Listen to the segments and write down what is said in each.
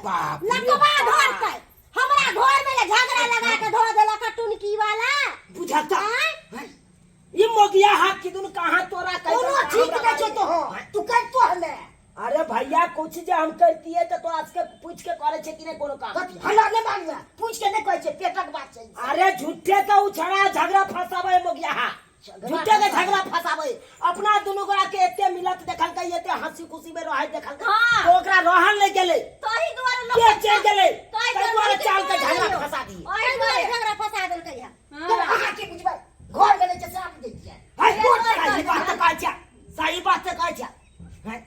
बाप रे लकवा बाप। धरतै हमरा घर में ले झगड़ा लगा के धो देलक टुनकी वाला बुझता आँय? हैं? ई मोगिया हाथ की दुन कहाँ तोरा कह कोनो ठीक नहीं छौ तो हो तू कर तो हमे अरे भैया कुछ जे हम करतिए तो तोरा सबके पूछ के करे छे कि नहीं कोनो काम कथी हमरा नहीं मालूम है पूछ के नहीं कहै छै पेटक बात छै अरे झूठे के उ छड़ा झगड़ा फंसावे मोगिया हा झूठे के झगड़ा फंसावे अपना दुनू गोरा के एते मिलत देखल के एते हंसी खुशी में रहत देखल के हाँ। तो ओकरा रहल नहीं गेले तही दुआरे लोग के चल गेले तही तै दुआरे चाल के झगड़ा फंसा दिए ओहि दुआरे झगड़ा फंसा देलकै है तब अहाँ की बुझबै घर में नहि छै साफ दै छियै है सही बात तऽ कहै छै सही बात तऽ कहै छै हैं?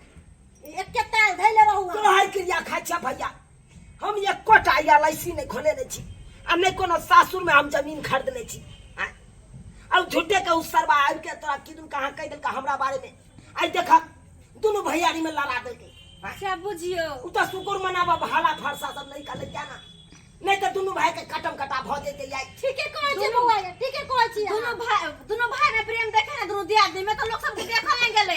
एके ताल धैले रहू अहाँ। तोहर क्रिया खाइ छै भैया हम एकोटा एल I सी नहि खोलेने छी आ नहि कोनो सासुरमे हम जमीन खरीदने छी आँय? आब झूठे के उ सरबा आबि के तोरा किदन कहाँ कहि देलका हमरा बारेमे आइ देख दुनू भैयारीमे लड़ा देलकै आँय? अच्छा बुझियो उ तऽ शुकुर मनाबा भाला फरसा सब नहि कहले क्या ना नहि तऽ दुनू भाई के कटम कटा भऽ जेतै आइ ठीके कहै छी बौआ ये ठीके कहै छी दुनू भाई, दुनू भाई में प्रेम देखे ना दुनू दियादनी में तो लोग सब के देखल नहीं गेलै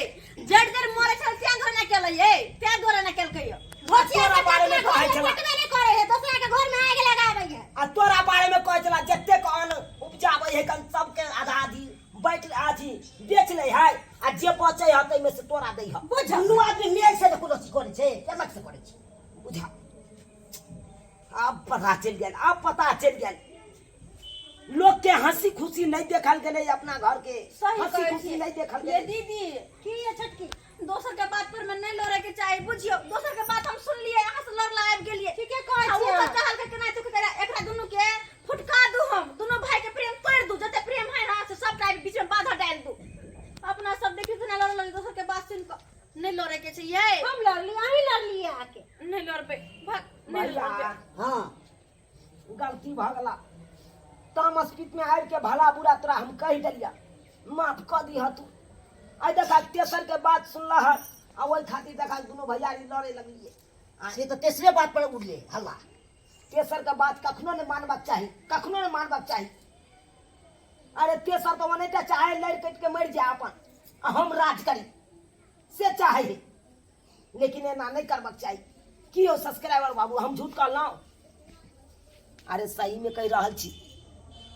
जड़ जड़ मरे छल त्याग दुआरे ना केलै ये त्याग दुआरे ना केलकै ये भोचिया तोरा के बारे में अपना कहै घर में छला। पटबे नहि करै है दोसरा के घर में आगि लगाबै है आ तोरा बारे में कहै छला जतेक अन्न उपजाबै है कन सबके आधा आधी बाँटि आधी बेच लै है आ जे बचै है ताहिमे से तोरा दै है बुझ दुनू आदमी मेल से कोनो चीज करै छै अलग से करै छै बुझा आब पता चलि गेल आब पता चलि गेल लोग के हंसी खुशी नहीं देखल गेलै अपना घर के सही हंसी कहै खुशी छियै। नहीं देखल ये गेलै दीदी की ये छोटकी दोसर के बात पर में नहीं लड़े के चाही बुझियो दोसर के बात हम सुन लिए अहाँ से लड़ला आबि गेलिए ठीके कहै आ ओ छियै तऽ चाहल के केना चुक एकरा दुनू के फुटका दू हम दुनू भाई के प्रेम तोड़ दू जते प्रेम है ना से सबटा बीच में बाधा डाल दू अपना सब देखियो केना लड़े लगे दोसर के बात सुन कऽ नहीं लड़े के छै ये हम लड़ली अहीं लड़लिए आके नहीं लड़बे भाग नहीं भैया लड़बे हाँ गलती भऽ गेला तामस पीत में आबि के भला बुरा तोरा हम कहि देलिया माफ कऽ दीह तू आइ देखा तेसर के बात सुनला है आ ओहि खातिर देखा दुनू भैयारी लड़े लगलिए से तऽ तेसरे बात पर उड़ले हल्ला तेसर के बात कखनो नहि मानबाक चाही कखनो नहि मानबाक चाही अरे तेसर तऽ ओनाहिते चाहे लड़ि कटि के मरि जाय अपन आ हम राज करी से चाहे है लेकिन एना नहि करबाक चाही की हो सब्सक्राइबर बाबू हम झूठ कहलहुँ अरे सहीमे कहि रहल छी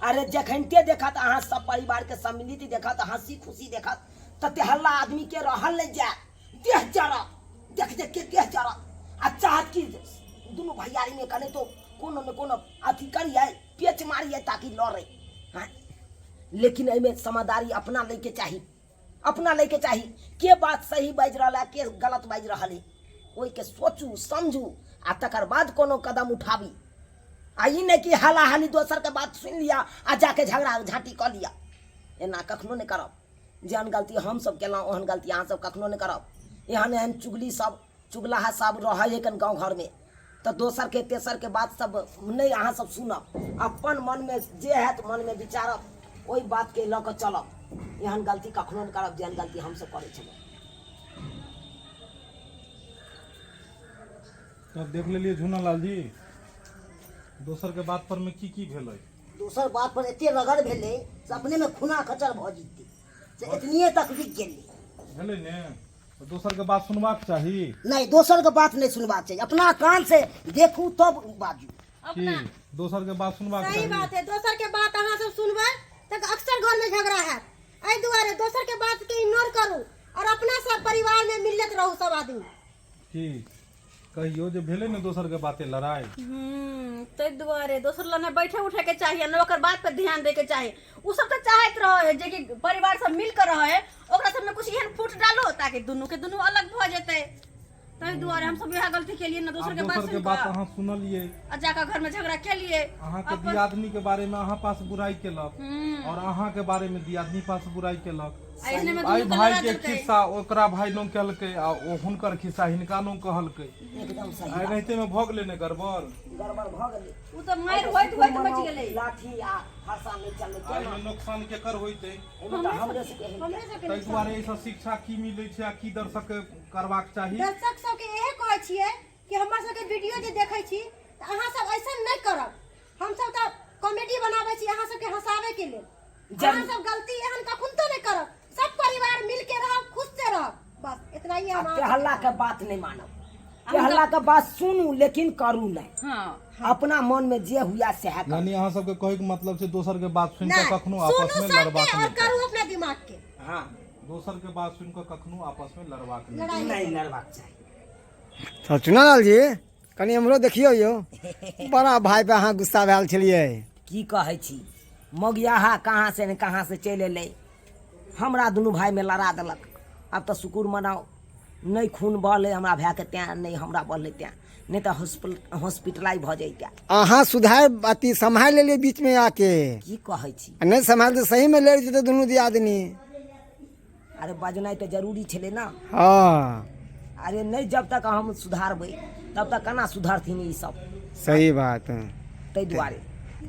अरे जखनिते देखत अहाँ सब परिवारके सम्मिलित देखत हंसी खुशी देखत तते हल्ला आदमीके रहल नहि जाय देह जरत देख देख के देह जरत आ चाहत कि दुनू भैयारीमे कने तो कोनो ने कोनो अथी करियै पेच मारियै ताकि लड़े हँ लेकिन एहिमे समझदारी अपना लैके चाही अपना लैके चाही के बात सही बाजि रहल है के गलत बाजि रहल है ओहिके सोचू समझू आ तकर बाद कोनो कदम उठाबी आ ई नहि कि हाला हाली दोसरके बात सुनि लिअ आ जाके झगड़ा झाँटी कऽ लिअ एना कखनो नहि करब जेहन गलती हमसभ केलहुँ ओहन गलती अहाँसभ कखनो नहि करब एहन एहन चुगली सब चुगलाहा सब रहै है कन गाँव घरमे तऽ दोसरके तेसरके बात सब नहि अहाँ सब सुनब अपन मनमे जे हैत मनमे विचारब ओहि बातके लऽ कऽ चलब एहन गलती कखनो नहि करब जेहन गलती हमसब करै छलहुँ तब देख लेलियै झूना लाल जी दोसर के बात पर में की की भेलै दोसर बात पर एते रगड़ भेलै से अपने में खूना खचर भऽ जेतै से एतनिए तक रुकि गेलै भेलै ने तऽ दोसर के बात सुनबाक चाही नहि दोसर के बात नहि सुनबाक चाही अपना कान से देखू तब बाजू की दोसर के बात सुनबाक सही चाही बात है दोसर के बात अहाँ सब सुनबै तऽ अक्सर घर में झगड़ा हैत एहि दुआरे दोसर के बात के इग्नोर करू और अपना सब परिवार में मिलत रहू सब आदमी की कहियो जे भेलै ने दोसर के बाते लड़ाई ताहि दुआरे दोसर लग बैठे उठे के चाहिए न ओकर बात पर ध्यान दे के चाही उ सब तऽ चाहैत रहे है जे कि परिवार सब मिल कर रहे ओकरा सब में कुछ एहन फूट डालो ताकि दुनू के दुनू अलग भऽ जेतै ताहि दुआरे हम सब इएह गलती केलिए न दोसर आब के बात दोसर के सुन बात कऽ अहाँ सुनलियै आ जाकऽ घर में झगड़ा केलिए अहाँके दियादनी के बारे में अहाँ पास बुराई केलक और अहाँ के बारे में दियादनी पास बुराई केलक आ एहने में एहि दुनू के भाई लड़ा के देलकै खिस्सा ओकरा भाई नो केलकै आ ओ हुनकर खिस्सा हिनका नो कहलकै एकदम सही आ एनाहिते में भऽ गेलै ने गड़बड़ गड़बड़ भऽ गेलै उ तऽ मारि होइत होइत बचि गेलै लाठी आ फरसा नहि चललै आ एहिमे नोकसान केकर होइतै एहिमे तऽ हमरे सबके हेतै। हमरे सबके ताहि दुआरे एहिसँ शिक्षा की मिलै छै आ की दर्शक के करबाक चाही दर्शक सबके इहे कहै छियै कि हमर सबके वीडियो जे देखै छी तऽ अहाँ सब ऐसन नहि करब हमसब तऽ कॉमेडी बनाबै छी अहाँ सबके हंसाबै के लेल जरूर। अहाँ सब गलती एहन कखनो नहि करब सब परिवार मिल के रहब खुश से रहब बस इतना ही हम आ हल्ला के बात नहीं मानब के हल्ला के बात सुनू लेकिन करू नहि। हाँ, अपना मन में जे हुआ सएह करू। यानी अहाँ सबके कहै के मतलब छै दोसर के बात सुनि कऽ नहि, कखनो आपस सुनू में सबके लड़बाक और नहि। करू अपना दिमाग के। हाँ, दोसर के बात सुनि कऽ कखनो आपस में लड़बाक नहि। लड़ाई नहि लड़बाक चाही। तऽ चुनालाल जी कनि हमरो देखियौ यौ, बड़ा भाई पे अहाँ गुस्सा भेल छलियै। की कहै छी, मौगियाहा कहाँ से ने कहाँ से चलि एलै, हमरा दुनू भाइमे लड़ा देलक। आब तऽ शुकुर मनाउ, नहि खून बहलै हमरा भायके तेँ, नहि हमरा बहलै तेँ, नहि तऽ हॉस्पिटलाइज भऽ जैते। अहाँ सुधार अथी सम्हारि लेलियै बीचमे आके। की कहै छी, आ नहि सम्हारि तऽ सहीमे लड़ि जेतै दुनू दियादनी। अरे बजनाइ तऽ जरूरी छलै ने। हँ। अरे नहि, जब तक हम सुधारबै तब तक केना सुधरथिन ई सब। सही बात। ताहि दुआरे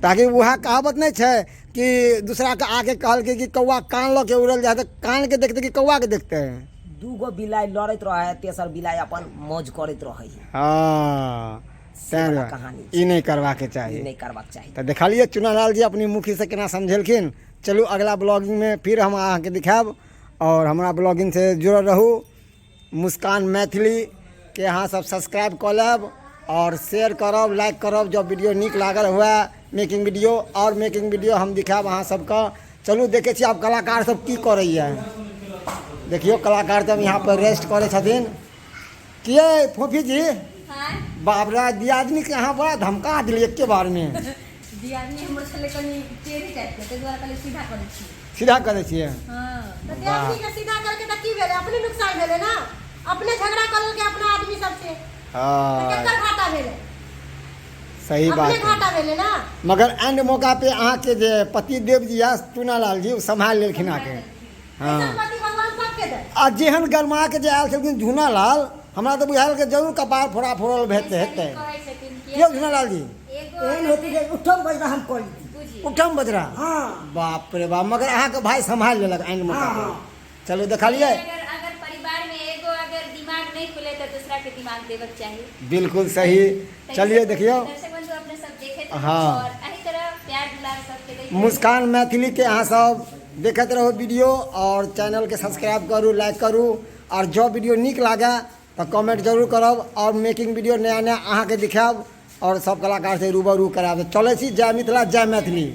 ताकि वएह कहावत नहि छै कि दूसरा के आके कहलकै कि कौआ कान लऽ के उड़ल जाय तऽ कान के देखतै कि कौआ के देखतै। दू गो बिलाइ लड़ैत रहै है, तेसर बिलाइ अपन मौज करैत रहै है। हँ, से तैं वाला दुआरे कहानी ई नहि करबाके ई चाही। नहि करबाक चाही। तऽ देखलियै चुनालाल जी अपनी मुखी से केना समझेलखिन। चलू अगला ब्लॉगिंगमे फिर हम अहाँके दिखायब और हमरा ब्लॉगिंग से जुड़ल रहू। मुस्कान मैथिली के अहाँ सब सब्सक्राइब कऽ लेब और शेयर करब, लाइक करब जब वीडियो नीक लागल हुए। मेकिंग वीडियो और मेकिंग वीडियो हम दिखायब अहाँ सबके। चलू देखै छी आब कलाकार सब की करैया। देखियौ कलाकार सब यहाँ पर रेस्ट करै छथिन। किए फोफी जी, बाप रे, दियादनी के अहाँ बड़ा धमका दिलियै एके बार में। दियादनी हमर छलै कनि टेढ़ी टाइप के, ताहि दुआरे कहलियै सीधा करै छियै। सीधा करै छियै? हँ। तऽ दियादनी के सीधा करके तऽ की भेलै? अपने नुकसान भेलै ने, अपने झगड़ा कऽ लेलकै अपना आदमी सबसे। हँ, तऽ केकर घाटा भेलै? सही बात अपने है। घाटा भेलै ने। मगर एंड मौका पे अहाँके जे पति देव जी या चुनालाल जी, ओ सम्हारि लेलखिन अहाँके। हँ, ऐसन पति भगवान सबके दे। आ जेहन गरमा के जे आयल छलखिन झूनालाल, हमरा तऽ बुझायल कि जरूर कपार फोड़ा फोड़ल हेतै हेतै। कहै छथिन कि यौ झूनालाल जी, एगो एहन होती जे उठम बजरा हम कऽ लीती। बुझी उठम बजरा। हाँ। बाप रे बाप, मगर अहाँके भाई सम्हारि लेलक एंड मौका पे। हाँ। चलू देखलियै। अगर अगर परिवार में एगो अगर दिमाग नहीं खुले तो दूसरा के दिमाग देबक चाही। बिल्कुल सही। चलिए देखियौ। दर्शक बंधु अपने सब देखे हाँ। और एही तरह प्यार दुलार सबके दैत रहू। मुस्कान मैथिली के अहाँ सब देखैत रहू वीडियो और चैनल के सब्सक्राइब करू, लाइक करू और जँ वीडियो नीक लागे तऽ कमेंट जरूर करब और मेकिंग वीडियो नया नया अहाँके दिखायब और सब कलाकार से रूबरू करायब। चलै छी, जय मिथिला, जय मैथिली।